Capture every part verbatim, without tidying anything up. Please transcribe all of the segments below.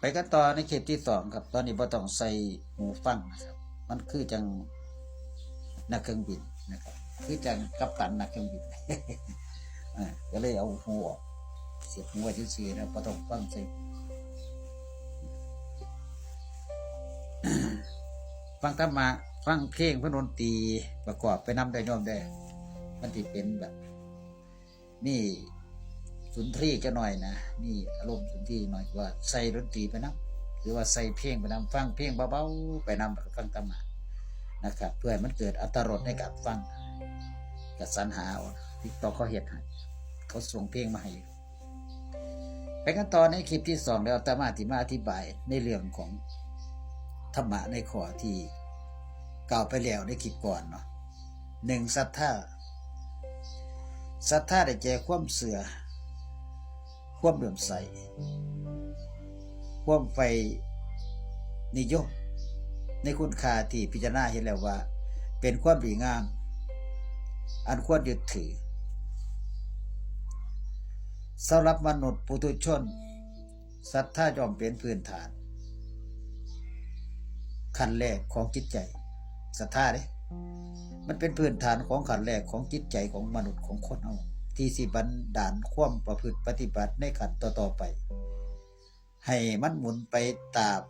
ไปกันต่อในคลิปที่สองครับ ตอนนี้บ่ต้องใส่หูฟังนะครับ มันคือจังนักเครื่องบินนะครับ คือจังกัปตันนักเครื่องบิน อ่า ก็เลยเอาหูออก เสียบหูไว้ซื่อๆนะ บ่ต้องฟังใส่ ฟังธรรมะ ฟังเพลง ฟังดนตรีประกอบไปนำได้ โยมเด้อ มันสิเป็นแบบ มีสุนทรีย์จักหน่อยนะ มีอารมณ์สุนทรีย์หน่อย ว่าใส่ดนตรีไปนำ หรือว่าใส่เพลงไปนำ ฟังเพลงเบาๆไปนำ ฟังธรรมะนะครับ เพื่อให้มันเกิดอรรถรสในการฟัง ก็สรรหาเอา TikTok เขาเฮ็ดให้ เขาส่งเพลงมาให้ ไปกันต่อในคลิปที่สอง แล้วอาตมาสิมาอธิบายในเรื่องของธรรมะในข้อที่กล่าวไปแล้วในคลิปก่อนเนาะ หนึ่ง ศรัทธา ศรัทธาได้แก่ความเชื่อ ความเลื่อมใส ความใฝ่นิยม ในคุณค่าที่พิจารณาเห็นแล้วว่า เป็นความดีงาม อันควรยึดถือ สำหรับมนุษย์ปุถุชน ศรัทธาย่อมเป็นพื้นฐาน ขั้นแรกของจิตใจ ศรัทธาเด้ มันเป็นพื้นฐานของขั้นแรกของจิตใจของมนุษย์ของคนเฮา ที่สิบันดาลความประพฤติปฏิบัติในขั้นต่อๆไป ให้มันหมุนไปตาม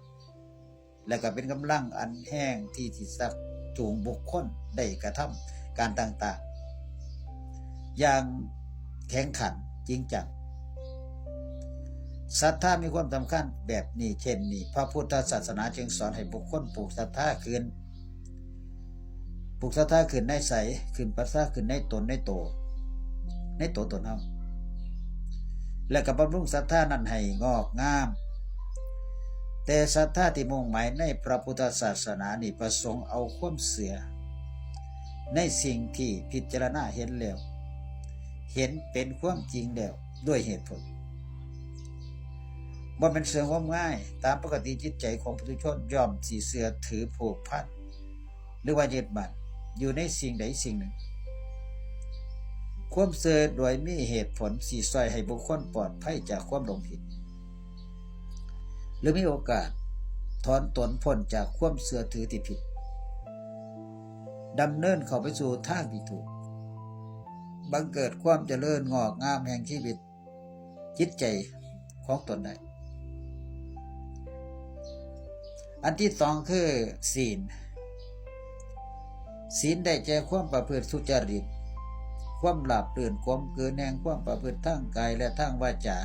และก็เป็นกำลังอันแฮงที่สิชักจูงบุคคลได้กระทำการต่างๆ อย่างแข็งขันจริงจัง ศรัทธามีความสำคัญแบบนี้ เช่นนี้ พระพุทธศาสนาจึงสอนให้บุคคลผูกศรัทธาขึ้น ผูกศรัทธาขึ้นในไส ขึ้นศรัทธาขึ้นในตน ในโต ในโตตนเฮา และก็บำรุงศรัทธานั้นให้งอกงาม แต่ศรัทธาที่มุ่งหมายในพระพุทธศาสนานี้ประสงค์เอาความเชื่อ ในสิ่งที่พิจารณาเห็นแล้ว เห็นเป็นความจริงแล้วด้วยเหตุผล บ่แม่นเชื่องมงาย ตามปกติจิตใจของปุถุชนย่อมสิเชื่อถือผูกพัน หรือว่ายึดมั่นอยู่ในสิ่งใดสิ่งหนึ่ง ความเชื่อโดยมีเหตุผลสิช่วยให้บุคคลปลอดภัยจากความหลงผิด หรือมีโอกาสถอนตนพ้นจากความเชื่อถือที่ผิด ดำเนินเข้าไปสู่ทางที่ถูก บังเกิดความเจริญงอกงามแห่งชีวิตจิตใจของตนได้ อันที่สองคือศีล ศีลได้แก่ความประพฤติสุจริต ความราบรื่นกลมกลืนแห่งความประพฤติทางกายและทางวาจา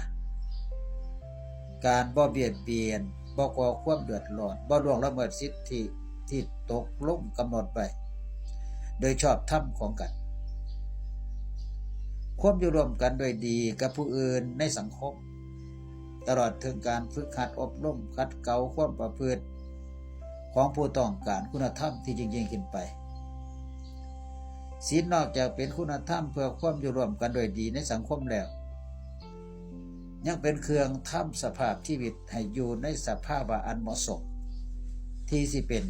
การบ่เบียดเบียน บ่ก่อความเดือดร้อน บ่ล่วงละเมิดสิทธิที่ตกลงกำหนดไว้ โดยชอบธรรมของกัน ความอยู่ร่วมกันโดยดีกับผู้อื่นในสังคม ตลอดถึงการฝึกหัดอบรมขัดเกลาความประพฤติของผู้ต้องการคุณธรรมที่ยิ่งๆขึ้นไป ศีลนอกจากเป็นคุณธรรมเพื่อความอยู่ร่วมกันโดยดีในสังคมแล้ว ยังเป็นเครื่องทำสภาพชีวิตให้อยู่ในสภาวะอันเหมาะสม ที่สิเป็น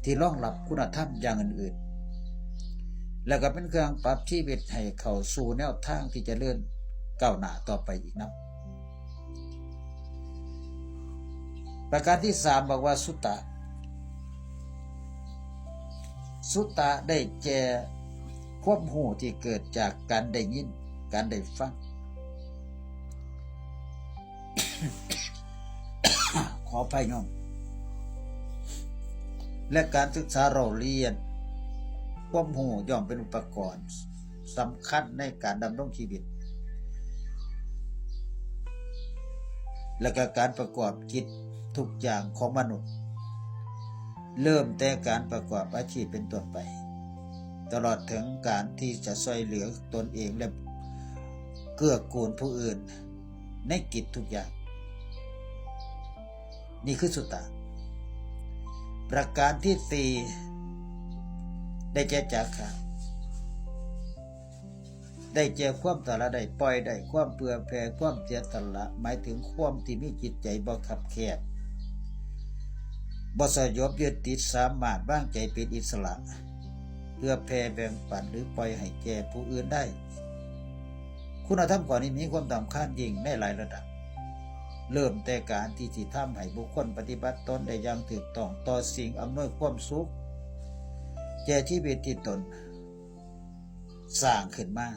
ที่รองรับคุณธรรมอย่างอื่นๆ แล้วก็เป็นเครื่องปรับชีวิตให้เข้าสู่แนวทางที่เจริญก้าวหน้าต่อไปอีกนำ ประการที่สามบอกว่าสุตตะ สุตตะได้แก่ความรู้ที่เกิดจากการได้ยิน การได้ฟัง ขออภัยโยม และการศึกษาเล่าเรียน ความรู้ย่อมเป็นอุปกรณ์สำคัญในการดำรงชีวิต และก็การประกอบกิจทุกอย่างของมนุษย์ เริ่มแต่การประกอบอาชีพเป็นต้นไป ตลอดถึงการที่จะช่วยเหลือตนเองและเกื้อกูลผู้อื่นในกิจทุกอย่าง นี่คือสุตตะ ประการที่สี่ ได้แก่จาคะ ได้แก่ความสละได้ ปล่อยได้ ความเผื่อแผ่ ความเสียสละ หมายถึงความที่มีจิตใจบ่คับแคบ บ่สยบยึดติด สามารถวางใจเป็นอิสระ เพื่อแผ่แบ่งปันหรือปล่อยให้แก่ผู้อื่นได้ คุณธรรมข้อนี้มีความสำคัญยิ่งในหลายระดับ เริ่มแต่การที่สิทำให้บุคคลปฏิบัติตนได้อย่างถูกต้องต่อสิ่งอำนวยความสุขแก่ชีวิตที่ตนสร้างขึ้นมา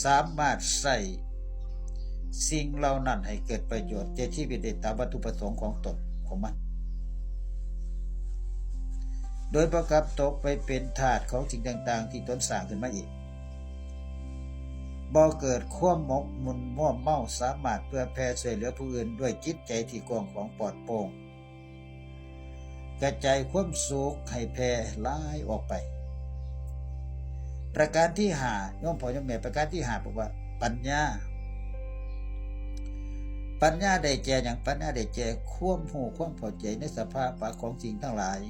สามารถใช้สิ่งเหล่านั้นให้เกิดประโยชน์แก่ชีวิตได้ตามวัตถุประสงค์ของตนของมัน โดยบ่กลับตกไปเป็นทาสของสิ่งต่างๆ ที่ตนสร้างขึ้นมาอีก บ่เกิดความหมกมุ่นมัวเมา สามารถเผื่อแผ่ช่วยเหลือผู้อื่นด้วยจิตใจที่กว้างขวางปลอดโปร่ง กระจายความสุขให้แพร่หลายออกไป ประการที่ห้า โยมพ่อโยมแม่ ประการที่ห้าบอกว่าปัญญา ปัญญาได้แก่หยัง ปัญญาได้แก่ความรู้ความเข้าใจในสภาวะของสิ่งทั้งหลาย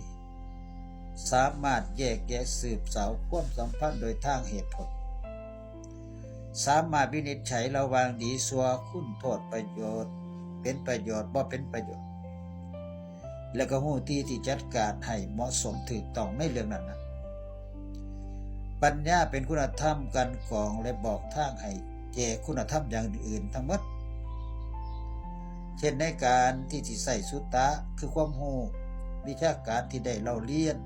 สามารถแยกแยะสืบสาวความสัมพันธ์โดยทางเหตุผล สามารถวินิจฉัยระหว่างดีชั่ว คุณโทษประโยชน์ เป็นประโยชน์บ่เป็นประโยชน์ และก็รู้ที่ที่จัดการให้เหมาะสมถูกต้องในเรื่องนั้นๆ ปัญญาเป็นคุณธรรมกลั่นกรองและบอกทางให้แก่คุณธรรมอย่างอื่นๆทั้งหมด เช่นในการที่สิใช้สุตตะ คือความรู้วิชาการที่ได้เล่าเรียน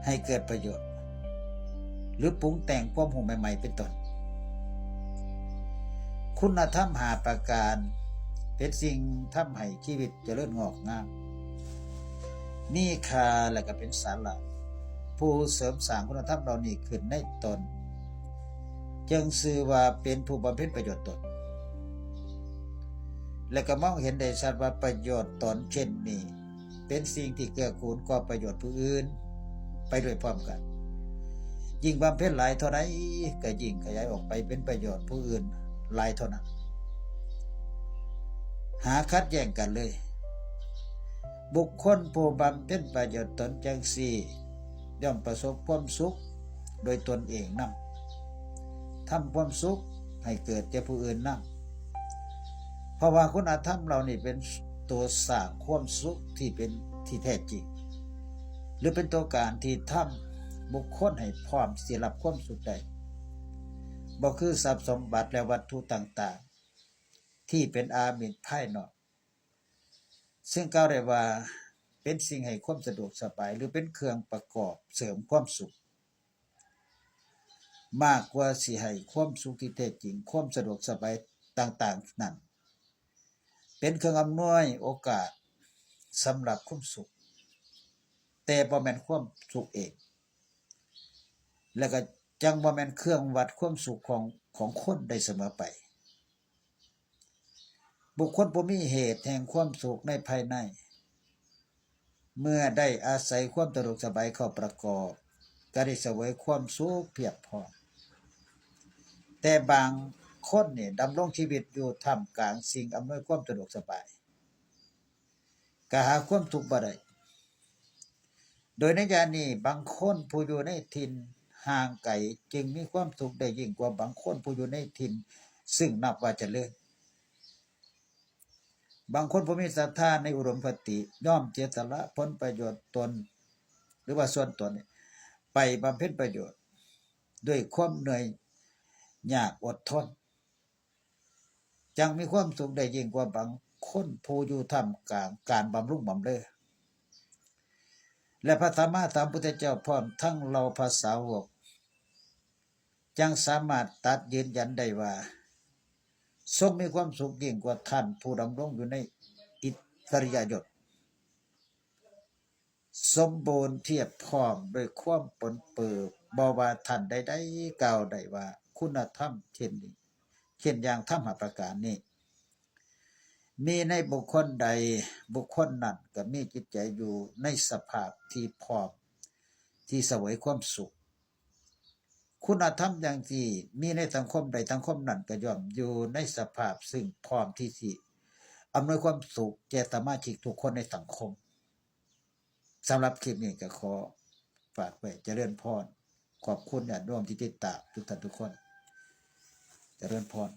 ให้เกิดประโยชน์ หรือปรุงแต่งความรู้ใหม่ๆเป็นต้น คุณธรรมห้าประการ เป็นสิ่งทำให้ชีวิตเจริญงอกงาม มีค่าและก็เป็นสาระ ผู้เสริมสร้างคุณธรรมเหล่านี้ขึ้นในตน จึงชื่อว่าเป็นผู้บำเพ็ญประโยชน์ตน และก็มองเห็นได้ชัดว่าประโยชน์ตนเช่นนี้ เป็นสิ่งที่เกื้อกูลก่อประโยชน์ผู้อื่น ไปด้วยพร้อมกัน ยิ่งบำเพ็ญหลายเท่าใดก็ยิ่งขยายออกไปเป็นประโยชน์ผู้อื่นหลายเท่านั้น หาขัดแย้งกันเลย บุคคลผู้บำเพ็ญประโยชน์ตนจังซี่ ย่อมประสบความสุขโดยตนเองนำ ทำความสุขให้เกิดแก่ผู้อื่นนำ เพราะว่าคุณธรรมเหล่านี้เป็นตัวสร้างความสุขที่เป็นที่แท้จริง หรือเป็นตัวการที่ทำบุคคลให้พร้อมสิรับความสุขได้ บ่คือทรัพย์สมบัติและวัตถุต่างๆ ที่เป็นอามิตรภายนอก ซึ่งกล่าวได้ว่าเป็นสิ่งให้ความสะดวกสบาย หรือเป็นเครื่องประกอบเสริมความสุข มากกว่าสิให้ความสุขที่แท้จริง ความสะดวกสบายต่างๆ นั้น เป็นเครื่องอำนวยโอกาสสำหรับความสุข แต่บ่แม่นความสุขเอง และก็จั่งบ่แม่นเครื่องวัดความสุขของของคนได้เสมอไป บุคคลผู้มีเหตุแห่งความสุขในภายใน เมื่อได้อาศัยความสะดวกสบายเข้าประกอบ ก็ได้เสวยความสุขเพียบพร้อม แต่บางคนนี่ดำรงชีวิตอยู่ท่ามกลางสิ่งอำนวยความสะดวกสบาย ก็หาความสุขบ่ได้ โดยในยามนี้บางคนผู้อยู่ในถิ่นห่างไกลจึงมีความสุขได้ยิ่งกว่าบางคนผู้อยู่ในถิ่นซึ่งนับว่าเจริญ บางคนผู้มีศรัทธาในอุดมคติ ย่อมเสียสละผลประโยชน์ตน หรือว่าส่วนตนนี่ไปบำเพ็ญประโยชน์ ด้วยความเหนื่อยยากอดทน จั่งมีความสุขได้ยิ่งกว่าบางคนผู้อยู่ท่ามกลางการบำรุงบำเรอ และพระสัมมาสัมพุทธเจ้าพร้อมทั้งเหล่าพระสาวก จั่งสามารถตรัสยืนยันได้ว่า ทรงมีความสุขยิ่งกว่าท่านผู้ดำรงอยู่ในอิสริยยศ สมบูรณ์เพียบพร้อมด้วยความปนเปื้อน บ่ว่าท่านใดๆกล่าวได้ว่าคุณธรรมเช่นนี้ เช่นอย่างธรรมห้าประการนี้ มีในบุคคลใด บุคคลนั้นก็มีจิตใจอยู่ในสภาพที่พร้อมที่เสวยความสุข คุณธรรมอย่างที่มีในสังคมใดสังคมนั้นก็ย่อมอยู่ในสภาพซึ่งพร้อมที่สิอำนวยความสุขแก่สมาชิกทุกคนในสังคม สำหรับคลิปนี้ก็ขอฝากไว้ เจริญพร ขอบคุณญาติโยมที่ติดตามทุกท่านทุกคน เจริญพร